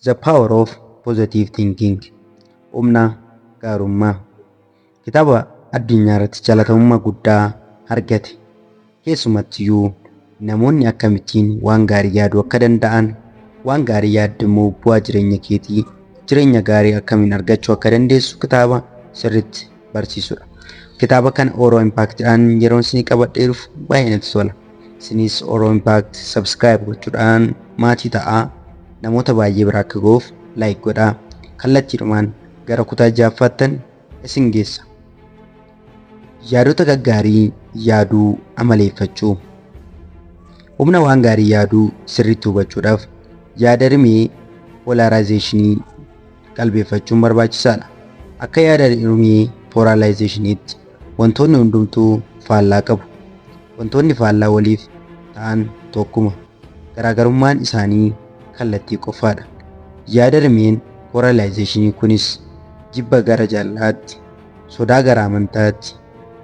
The Power of Positive Thinking, Humna Gaarummaa. Kitaaba addunyaa irratti jaalatamummaa guddaa argate. Keessumattiyyuu namoonni akkamittiin waan gaarii yaaduu akka danda'an, waan gaarii yaadde immoo bu'aa jireenya keetii, jireenya gaarii akkamiin argachuu akka dandeessu kitaaba sirriitti barsiisudha. Kitaaba kana Oro Impactidhaan yeroon isinii qabadhee dhufu baay'ee natti tola. Isinis Oro Impact subscribe gochuudhaan maatii ta'aa, namoota baay'ee bira akka ga'uuf like godhaa. Kallattiidhumaan gara kutaa ja'affaattan isin geessa. Yaadota gaggaarii yaaduu amaleeffachuu. Humna waan gaarii yaaduu sirriitti hubachuudhaaf yaada rimee poolaraayzeeshinii qalbeeffachuun barbaachisaadha. Akka yaada rimee poolaraayzeeshiniitti wantoonni hundumtuu faallaa qabu. Wantoonni faallaa waliif ta'an tokkuma. Garaagarummaan isaanii kallattii qofaadha. Yaada rimeen poolaraayzeeshinii kunis jibba gara jaalalaatti, sodaa gara amantaatti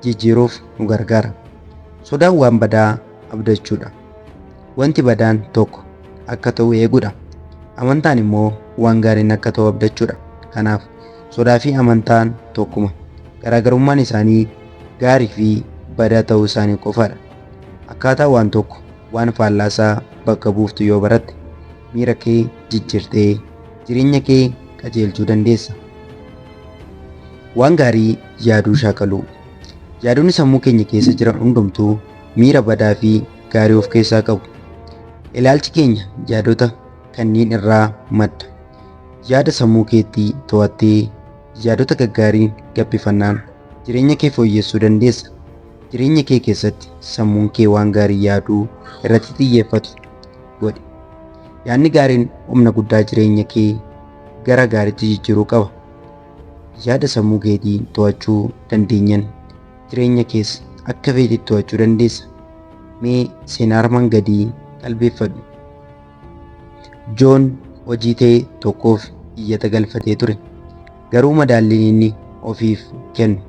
jijjiiruuf nu gargaara. Sodaan waan badaa abdachuudha. Wanti badaan tokko akka ta'u eeguudha. Amantaan immoo waan gaariin akka ta'u abdachuudha. Kanaaf sodaa fi amantaan tokkuma. Garaagarummaan isaanii gaarii fi badaa ta'uu isaanii qofaadha. Akkaataa waan tokko waan faallaasaa bakka buuftu yoo baratte, miira kee jijjiirtee jireenya kee qajeelchuu dandeessa. Waan gaarii yaaduu shaakaluu. Yaadonni sammuu keenya keessa jiran hundumtuu miira badaa fi gaarii of keessaa qabu. Ilaalchi keenya yaadota kanneen irraa madda. Yaada sammuu keetti to'attee yaadota gaggaariin gabbifannaan jireenya kee fooyyessuu dandeessa. Jireenya kee keessatti sammuun kee waan gaarii yaaduu irratti xiyyeeffatu godhi. Yaadni gaariin humna guddaa jireenya kee gara gaariitti jijjiiruu qaba. Yaada sammuu keetii to'achuu dandeenyan jireenya kees akka feetetti to'achuu dandeessa. Mee seenaa armaan gadii qalbeeffadhu. Joon hojii ta'e tokkoof iyyata galfatee ture. Garuu madaalliin inni ofiif kennu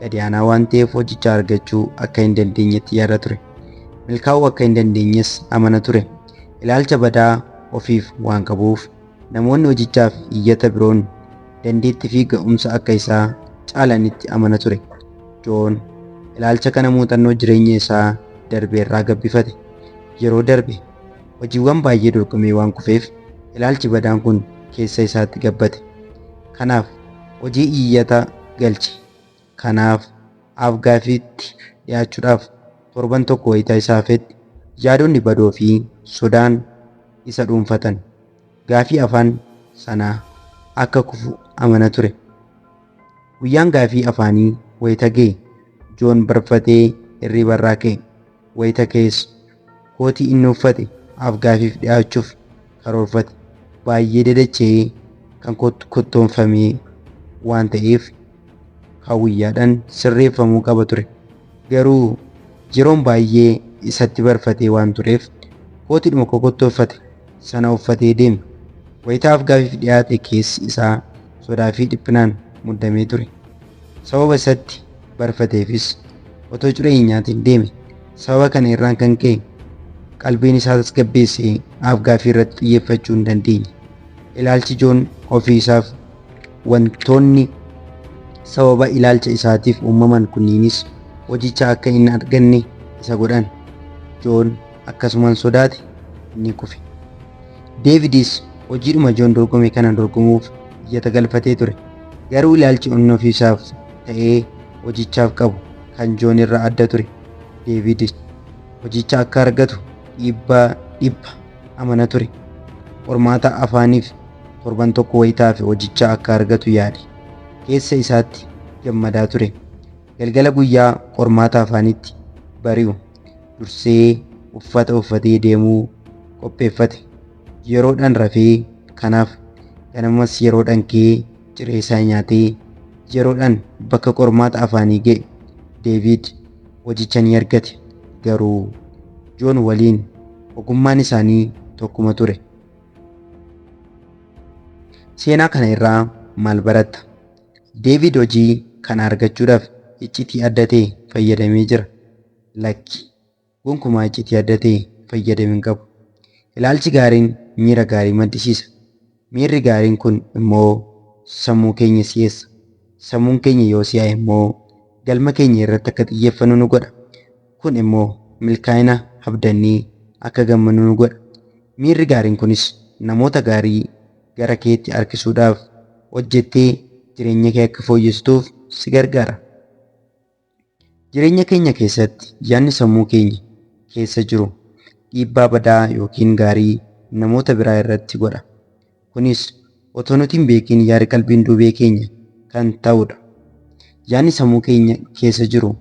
gadi aanaa waan ta'eef hojicha argachuu akka hin dandeenyetti yaada ture. Milkaa'uu akka hin dandeenyes amana ture. Ilaalcha badaa ofiif waan qabuuf namoonni hojichaaf iyyata biroon dandeettii fi ga'umsa akka isaa caalanitti amana ture. Joon ilaalcha kana muuxannoo jireenya isaa darbe irraa gabbifate. Yeroo darbe hojiiwwan baay'ee dorgomee waan kufeef ilaalchi badaan kun keessa isaatti gabbate. Kanaaf hojii iyyata galche. Kanaaf af-gaaffiitti dhiyaachuudhaaf torban tokko wayita isa hafetti yaadonni badoo fi sodaan isa dhuunfatan. Gaafii afaan sanaa akka kufu amana ture. Guyyaan gaafii afaanii wayita ga'e Joon barfatee hirriibarraa ka'e. Wayita ka'es kootii inni uffate af-gaafiif dhiyaachuuf karoorfate baay'ee dadacha'ee kan kottoonfame waan ta'eef kaawwiyyaadhaan sirreeffamuu qaba ture. Garuu yeroon baay'ee isatti barfatee waan tureef kootiidhuma kokottoonfate sana uffatee deeme. Wayita af-gaafiif dhiyaate keessi isaa sodaa fi dhiphinaan muddamee ture. Sababa isatti barfateefis otoo ciree hin nyaatin deeme. Sababa kana irraan kan ka'e qalbiin isaa tasgabbeessee af-gaaffii irratti xiyyeeffachuu hin dandeenye. Ilaalchi Joon ofii isaaf wantoonni sababa ilaalcha isaatiif uumaman kunniinis hojicha akka hin arganne isa godhan. Joon akkasumaan sodaate ni kufe. Deevidis hojiidhuma Joon dorgome kana dorgomuuf iyyata galfatee ture. Garuu ilaalchi inni ofii isaaf ta'ee hojichaaf qabu kan Joon irraa adda ture. Deevidis hojicha akka argatu dhiibbaa dhibba amana ture. Qormaata afaaniif torban tokko wayita hafe hojicha akka argatu yaade. Keessa isaatti gammadaa ture. Galgala guyyaa qormaata afaanitti bari'u dursee uffata uffatee deemuu qopheeffate. Yeroodhaan rafee, kanaaf ganamas yeroodhaan ka'ee ciree isaa nyaatee yeroodhaan bakka qormaata afaanii ga'e. Deevid hojicha ni argate. Garuu Joon waliin ogummaan isaanii tokkuma ture. Seenaa kana irraa maal baratta? Deevid hojii kana argachuudhaaf iccitii adda ta'e fayyadamee jira. Lakki, gonkumaa iccitii adda ta'e fayyadamee hin qabu. Ilaalchi gaariin miira gaarii maddisiisa. Miirri gaariin kun immoo sammuu keenya si'eessa. Sammuun keenya yoo si'aaye immoo galma keenya irratti akka xiyyeeffannu nu godha. Kun immoo milkaa'ina abdannee akka gammannu nu godha. Miirri gaariin kunis namoota gaarii gara keetti harkisuudhaaf hojjettee jireenya kee akka fooyyessituuf si gargaara. Jireenya keenya keessatti yaadni sammuu keenya keessa jiru dhiibbaa badaa yookiin gaarii namoota biraa irratti godha. Kunis otoo nuti hin beekin yaada qalbiin duubee keenya kan ta'udha. Yaadni sammuu keenya keessa jiru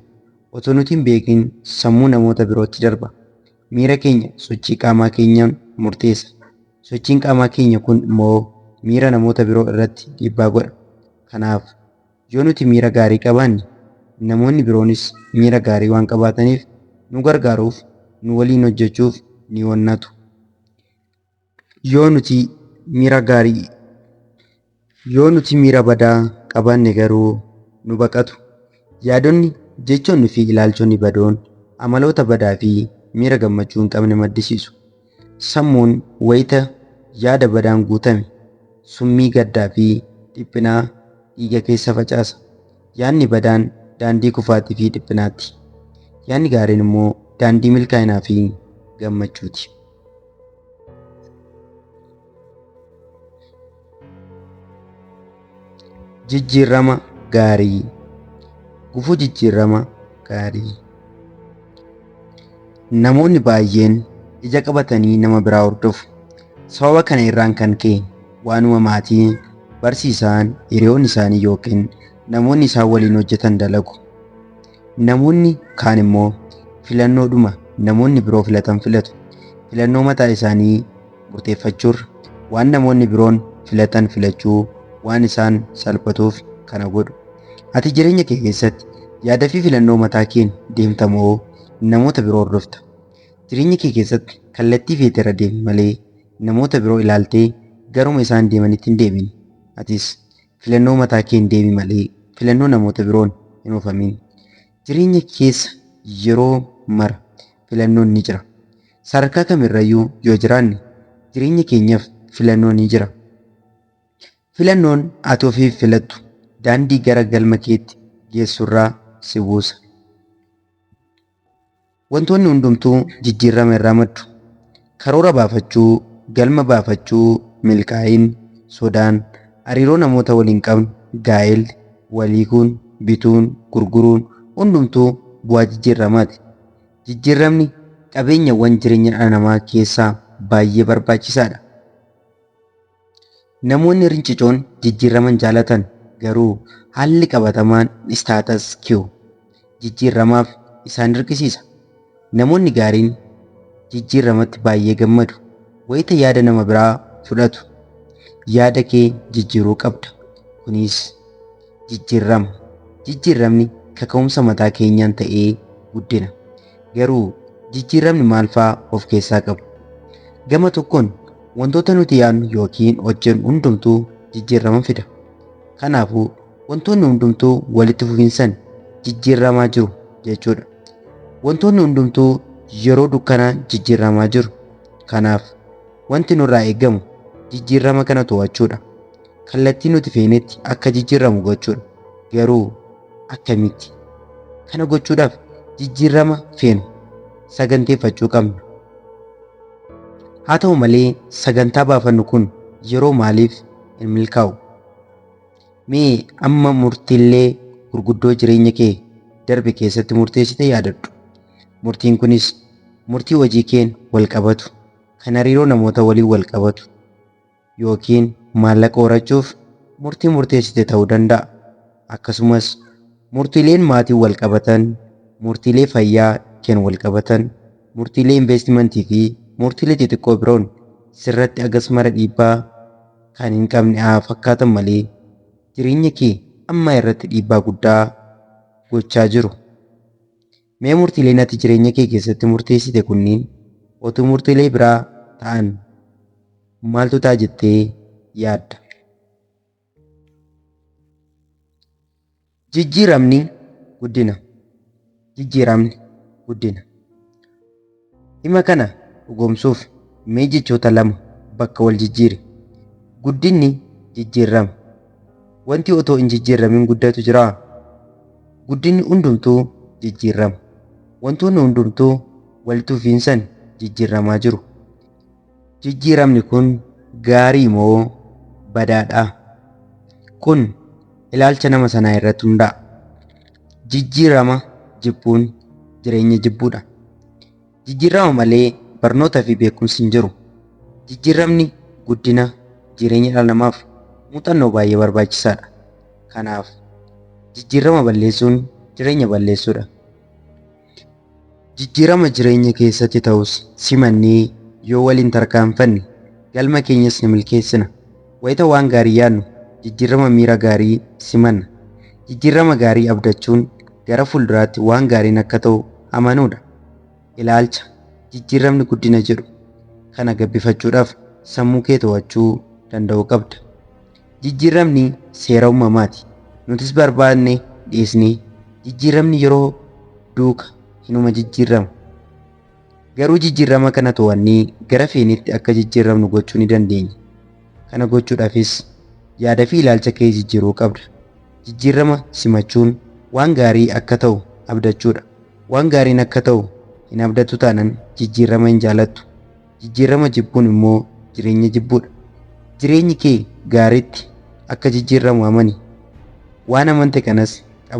otoo nuti hin beekin sammuu namoota birootti darba. Miira keenya sochii qaamaa keenyaan murteessa. Sochiin qaamaa keenya kun immoo miira namoota biroo irratti dhiibbaa godha. Kanaaf yoo nuti miira gaarii qabaanne namoonni biroonis miira gaarii waan qabaataniif nu gargaaruuf nu waliin hojjechuuf ni onnatu. Yoo nuti miira gaarii Yoo nuti miira badaa qabaanne garuu nu baqatu. Yaadonni, jechoonni fi ilaalchonni badoon amaloota badaa fi miira gammachuu hin qabne maddisiisu. Sammuun wayita yaada badaan guutame summii gaddaa fi dhiphinaa dhiiga keessa facaasa. Yaadni badaan daandii kufaatii fi dhiphinaati. Yaadni gaariin immoo daandii milkaa'inaa fi gammachuuti. Jijjiirama gaarii. Gufuu jijjiirama gaarii. Namoonni baay'een ija qabatanii nama biraa hordofu. Sababa kana irraan kan ka'e waanuma maatiin, barsiisaan, hiriyoonni isaanii yookiin namoonni isaan waliin hojjetan dalagu. Namoonni kaan immoo filannoodhuma namoonni biroo filatan filatu. Filannoo mataa isaanii murteeffachuurra waan namoonni biroon filatan filachuu waan isaan salphatuuf kana godhu. Ati jireenya kee keessatti yaada fi filannoo mataa keen deemta moo namoota biroo hordofta? Jireenya kee keessatti kallattii feete irra deemi malee namoota biroo ilaaltee garuma isaan deemanitti hin deemin. Atis filannoo mataa keen deemi malee filannoo namoota biroon hin oofamin. Jireenya keessa yeroo mara filannoon ni jira. Sadarkaa kamirrayyuu yoo jiraanne jireenya keenyaf filannoon ni jira. Filannoon ati ofiif filattu daandii gara galma keetti geessurraa si buusa. Wantoonni hundumtuu jijjiirrama irraa maddu. Karoora baafachuu, galma baafachuu, milkaa'inni, sodaan, hariiroo namoota waliin qabnu, gaa'elli, wal hiikuun, bituun, gurguruun hundumtuu bu'aa jijjiirramaati. Jijjiirramni qabeenyawwan jireenya dhala namaa keessaa baay'ee barbaachisaadha. Namoonni rincicoon jijjiirrama hin jaalatan garuu haalli qabatamaan status quo jijjiirramaaf isaan dirqisiisa. Namoonni gaariin jijjiirramatti baay'ee gammadu. Wayita yaada nama biraa fudhatu. Yaada kee jijjiiruu qabda. Kunis jijjiirrama. Jijjiirramni kaka'umsa mataa keenyaan ta'ee guddina. Garuu jijjiirramni maal fa'aa of keessaa qaba? Gama tokkoon wantoota nuti yaadnu yookiin hojjennu hundumtuu jijjiirrama fida. Kanaafuu wantoonni hundumtuu walitti fufiinsan jijjiirramaa jiru jechuudha. Wantoonni hundumtuu yeroo dukkanaa jijjiirramaa jiru. Kanaaf wanti nurraa eegamu jijjiirrama kana to'achuudha. Kallattii nuti feenetti akka jijjiirramu gochuudha. Garuu akkamitti? Kana gochuudhaaf jijjiirrama feenu saganteeffachuu qabna. Haa ta'u malee sagantaa baafannu kun yeroo maaliif hin milkaa'u? Mee amma murtiilee gurguddoo jireenya kee darbe keessatti murteessite yaadadhu. Murtiin kunis murtii hojii keen wal qabatu, kan hariiroo namoota waliin wal qabatu yookiin maallaqa horachuuf murtii murteessite ta'uu danda'a. Akkasumas murtiileen maatiin wal qabatan, murtiilee fayyaa keen wal qabatan, murtiilee investimentii fi murtiilee xixiqqoo biroon sirratti hagas mara dhiibbaa kan hin qabne haa fakkaatan malee jireenya kee ammaa irratti dhiibbaa guddaa gochaa jiru. Mee murtiileen ati jireenya kee keessatti murteessite kunniin otuu murtiilee biraa ta'an maaltu ta'a jettee yaadda? Jijjiiramni guddina. Jijjiiramni guddina. Hima kana dhugoomsuuf mee jechoota lama bakka wal jijjiiri. Guddinni jijjiirama. Wanti otoo hin jijjiiramin guddatu jiraa? Guddinni hundumtuu jijjiirama. Wantoonni hundumtuu walitti fufiinsaan jijjiiramaa jiru. Jijjiiramni kun gaarii moo badaadha? Kun ilaalcha nama sanaa irratti hundaa'a. Jijjiirama jibbuun jireenya jibbuudha. Jijjiirama malee barnootaa fi beekumsi hin jiru. Jijjiiramni guddina jireenya dhala namaaf muuxannoo baay'ee barbaachisaadha. Kanaaf jijjiirama balleessuun jireenya balleessuudha. Jijjiirama jireenya keessatti ta'us simannee yoo waliin tarkaanfanne galma keenyas ni milkeessina. Wayita waan gaarii yaadnu jijjiirama miira gaarii simanna. Jijjiirama gaarii abdachuun gara fuulduraatti waan gaariin akka ta'u amanuudha. Ilaalcha jijjiiramni guddina jedhu kana gabbifachuudhaaf sammuu kee to'achuu danda'uu qabda. Jijjiiramni seera uumamaati. Nutis barbaadne dhiisnee jijjiiramni yeroo duuka hinuma jijjiirama. Garuu jijjiirama kana to'annee gara feenetti akka jijjiiramnu gochuu ni dandeenya. Kana gochuudhaafis yaada fi ilaalcha kee jijjiiruu qabda. Jijjiirama simachuun waan gaarii akka ta'u abdachuudha. Waan gaariin akka ta'u hin abdattu taanaan jijjiirama hin jaalattu. Jijjiirama jibbuun immoo jireenya jibbuudha. Jireenyi kee gaariitti akka jijjiiramu amani. Waan amante kanas